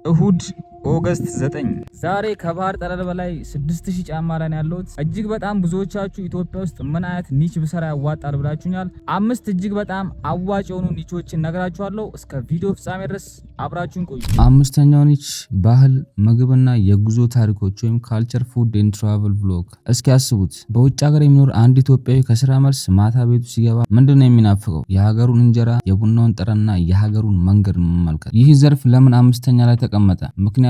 እሁድ August 9፣ ዛሬ ከባህር ጠለል በላይ 6000 ጫማ ላይ ነው ያለሁት። እጅግ በጣም ብዙዎቻችሁ ኢትዮጵያ ውስጥ ምን አይነት niche ብሰራ ያዋጣል ብላችሁኛል። አምስት እጅግ በጣም አዋጭ የሆኑ niche ኦችን ነግራችኋለሁ። እስከ ቪዲዮ ፍጻሜ ድረስ አብራችሁን ቆዩ። አምስተኛው niche ባህል፣ ምግብና የጉዞ ታሪኮች ወይም culture፣ food and travel vlog። እስኪ አስቡት፣ በውጭ ሀገር የሚኖር አንድ ኢትዮጵያዊ ከስራ መልስ ማታ ቤቱ ሲገባ ምንድን ነው የሚናፍቀው? የሀገሩን እንጀራ፣ የቡናውን ጠረንና የሀገሩን መንገድ መመልከት። ይህ ዘርፍ ለምን አምስተኛ ላይ ተቀመጠ? ምክንያቱ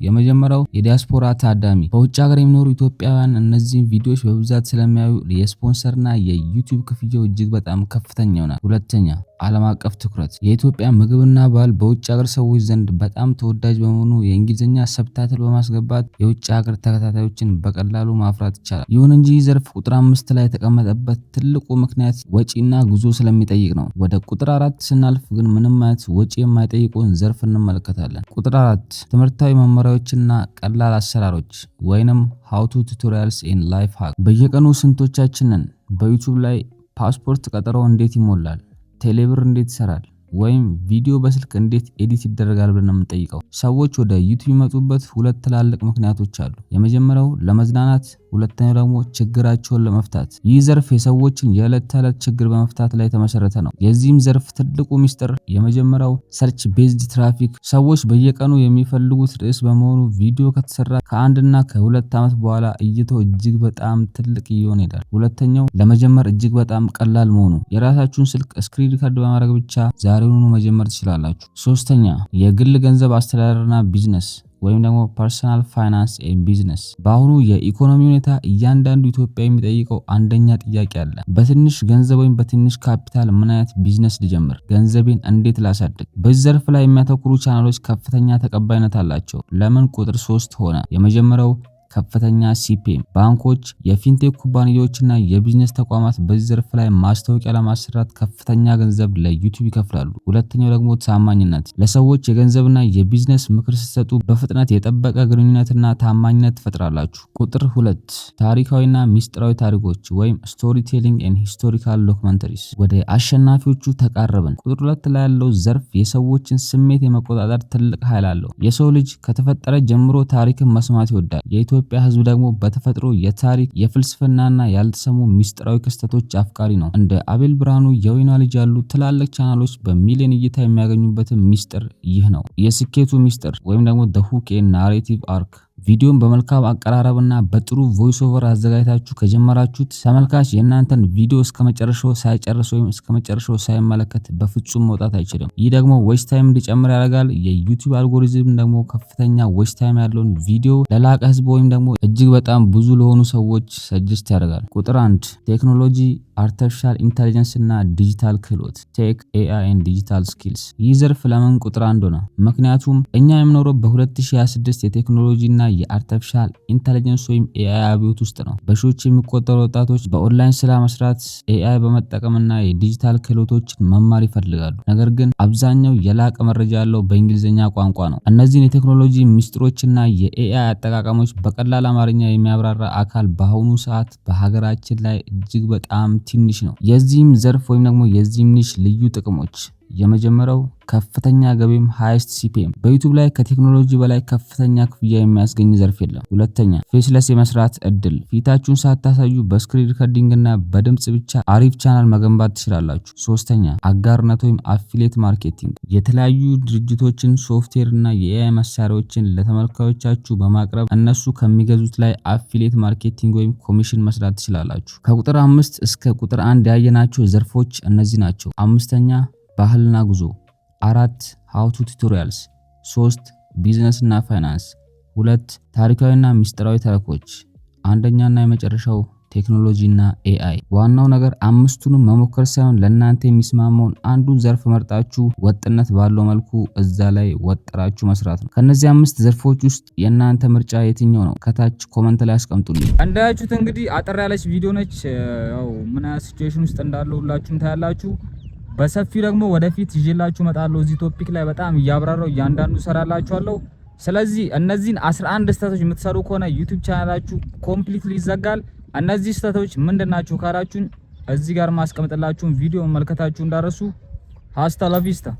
የመጀመሪያው የዲያስፖራ ታዳሚ፣ በውጭ ሀገር የሚኖሩ ኢትዮጵያውያን እነዚህን ቪዲዮዎች በብዛት ስለሚያዩ የስፖንሰርና የ YouTube ክፍያው እጅግ በጣም ከፍተኛ ይሆናል። ሁለተኛ፣ ዓለም አቀፍ ትኩረት፣ የኢትዮጵያ ምግብና ባህል በውጭ ሀገር ሰዎች ዘንድ በጣም ተወዳጅ በመሆኑ የእንግሊዝኛ subtitle በማስገባት የውጭ ሀገር ተከታታዮችን በቀላሉ ማፍራት ይቻላል። ይሁን እንጂ ይህ ዘርፍ ቁጥር 5 ላይ የተቀመጠበት ትልቁ ምክንያት ወጪና ጉዞ ስለሚጠይቅ ነው። ወደ ቁጥር 4 ስናልፍ ግን ምንም አይነት ወጪ የማይጠይቀውን ዘርፍ እንመለከታለን። ቁጥር 4፣ ትምህርታዊ መመሪያዎችና ቀላል አሰራሮች ወይንም how to tutorials and life hack። በየቀኑ ስንቶቻችንን በ YouTube ላይ ፓስፖርት ቀጠሮ እንዴት ይሞላል፣ ቴሌብር እንዴት ይሰራል ወይም ቪዲዮ በስልክ እንዴት edit ይደረጋል ብለን ነው የምንጠይቀው? ሰዎች ወደ YouTube የሚመጡበት ሁለት ትላልቅ ምክንያቶች አሉ። የመጀመሪያው ለመዝናናት፣ ሁለተኛው ደግሞ ችግራቸውን ለመፍታት። ይህ ዘርፍ የሰዎችን የዕለት ተዕለት ችግር በመፍታት ላይ የተመሰረተ ነው። የዚህም ዘርፍ ትልቁ ሚስጥር የመጀመሪያው search based traffic፣ ሰዎች በየቀኑ የሚፈልጉት ርዕስ በመሆኑ ቪዲዮ ከተሰራ ከ1ና ከ2 ዓመት በኋላ እይታው እጅግ በጣም ትልቅ እየሆነ ይሄዳል። ሁለተኛው ለመጀመር እጅግ በጣም ቀላል መሆኑ፣ የራሳችሁን ስልክ screen record በማድረግ ብቻ ዛሬውኑ መጀመር ትችላላችሁ። ሶስተኛ፣ የግል ገንዘብ አስተዳደርና ቢዝነስ ወይም ደግሞ personal finance and business። በአሁኑ የኢኮኖሚ ሁኔታ እያንዳንዱ ኢትዮጵያዊ የሚጠይቀው አንደኛ ጥያቄ አለ። በትንሽ ገንዘብ ወይም በትንሽ ካፒታል ምን አይነት ቢዝነስ ልጀምር? ገንዘቤን እንዴት ላሳድግ? በዚህ ዘርፍ ላይ የሚያተኩሩ ቻናሎች ከፍተኛ ተቀባይነት አላቸው። ለምን ቁጥር 3 ሆነ? የመጀመሪያው ከፍተኛ CPM፣ ባንኮች፣ የ fintech ኩባንያዎችና የቢዝነስ ተቋማት በዚህ ዘርፍ ላይ ማስታወቂያ ለማሰራት ከፍተኛ ገንዘብ ለ YouTube ይከፍላሉ። ሁለተኛው ደግሞ ታማኝነት፣ ለሰዎች የገንዘብና የቢዝነስ ምክር ስትሰጡ በፍጥነት የጠበቀ ግንኙነትና ታማኝነት ትፈጥራላችሁ። ቁጥር 2፣ ታሪካዊና ሚስጥራዊ ታሪኮች ወይም storytelling and historical documentaries። ወደ አሸናፊዎቹ ተቃረብን። ቁጥር 2 ላይ ያለው ዘርፍ የሰዎችን ስሜት የመቆጣጠር ትልቅ ኃይል አለው። የሰው ልጅ ከተፈጠረ ጀምሮ ታሪክን መስማት ይወዳል። የኢትዮጵያ ሕዝብ ደግሞ በተፈጥሮ የታሪክ፣ የፍልስፍናና ያልተሰሙ ሚስጥራዊ ክስተቶች አፍቃሪ ነው። እንደ አቤል ብርሃኑ፣ የወይኗ ልጅ ያሉ ትላልቅ ቻናሎች በሚሊዮን እይታ የሚያገኙበትን ሚስጥር ይህ ነው። የስኬቱ ሚስጥር ወይም ደግሞ the hook and narrative arc፣ ቪዲዮን በመልካም አቀራረብና በጥሩ voice over አዘጋጅታችሁ ከጀመራችሁት ተመልካች የእናንተን ቪዲዮ እስከ መጨረሻው ሳይጨርስ ወይም እስከ መጨረሻው ሳይመለከት በፍጹም መውጣት አይችልም። ይህ ደግሞ watch time እንዲጨምር ያደርጋል። የ YouTube algorithm ደግሞ ከፍተኛ watch time ያለውን ቪዲዮ ለላቀ ህዝብ ወይም ደግሞ እጅግ በጣም ብዙ ለሆኑ ሰዎች suggest ያደርጋል። ቁጥር 1፣ ቴክኖሎጂ፣ artificial intelligence እና ዲጂታል ክህሎት፣ tech፣ AI and digital skills። ይህ ዘርፍ ለምን ቁጥር 1 ሆነ? ምክንያቱም እኛ የምኖረው በ2026 የቴክኖሎጂ እና የ artificial intelligence ወይም AI አብዮት ውስጥ ነው። በሺዎች የሚቆጠሩ ወጣቶች በኦንላይን ስራ መስራት፣ AI በመጠቀምና የዲጂታል ክህሎቶችን መማር ይፈልጋሉ። ነገር ግን አብዛኛው የላቀ መረጃ ያለው በእንግሊዝኛ ቋንቋ ነው። እነዚህን የቴክኖሎጂ ሚስጥሮችና የ AI አጠቃቀሞች በቀላል አማርኛ የሚያብራራ አካል በአሁኑ ሰዓት በሀገራችን ላይ እጅግ በጣም ትንሽ ነው። የዚህም ዘርፍ ወይም ደግሞ የዚህም niche ልዩ ጥቅሞች የመጀመሪያው ከፍተኛ ገቢም highest CPM፣ በ YouTube ላይ ከቴክኖሎጂ በላይ ከፍተኛ ክፍያ የሚያስገኝ ዘርፍ የለም። ሁለተኛ፣ faceless የመስራት እድል፣ ፊታችሁን ሳታሳዩ በ screen recording እና በድምጽ ብቻ አሪፍ ቻናል መገንባት ትችላላችሁ። ሶስተኛ፣ አጋርነት ወይም affiliate marketing፣ የተለያዩ ድርጅቶችን ሶፍትዌር እና የ AI መሳሪያዎችን ለተመልካዮቻችሁ በማቅረብ እነሱ ከሚገዙት ላይ affiliate marketing ወይም ኮሚሽን መስራት ትችላላችሁ። ከቁጥር 5 እስከ ቁጥር 1 ያየናቸው ዘርፎች እነዚህ ናቸው። አምስተኛ ባህልና ጉዞ፣ አራት how to tutorials፣ ሶስት ቢዝነስ እና ፋይናንስ፣ ሁለት ታሪካዊና ሚስጥራዊ ተረኮች፣ አንደኛና የመጨረሻው ቴክኖሎጂ እና AI። ዋናው ነገር አምስቱንም መሞከር ሳይሆን ለእናንተ የሚስማማውን አንዱን ዘርፍ መርጣችሁ ወጥነት ባለው መልኩ እዛ ላይ ወጥራችሁ መስራት ነው። ከነዚህ አምስት ዘርፎች ውስጥ የእናንተ ምርጫ የትኛው ነው? ከታች comment ላይ አስቀምጡልኝ። እንዳያችሁት እንግዲህ አጠር ያለች ቪዲዮ ነች። ያው ምን አይነት situation ውስጥ እንዳለው ሁላችሁም ታያላችሁ። በሰፊው ደግሞ ወደፊት ይዤላችሁ እመጣለሁ። እዚህ topic ላይ በጣም እያብራራው እያንዳንዱ ሰራላችኋለሁ። ስለዚህ እነዚህን 11 ስህተቶች የምትሰሩ ከሆነ YouTube ቻናላችሁ completely ይዘጋል። እነዚህ ስህተቶች ምንድናቸው ካላችሁኝ እዚህ ጋር ማስቀምጥላችሁን ቪዲዮ መመልከታችሁ እንዳትረሱ። Hasta la vista.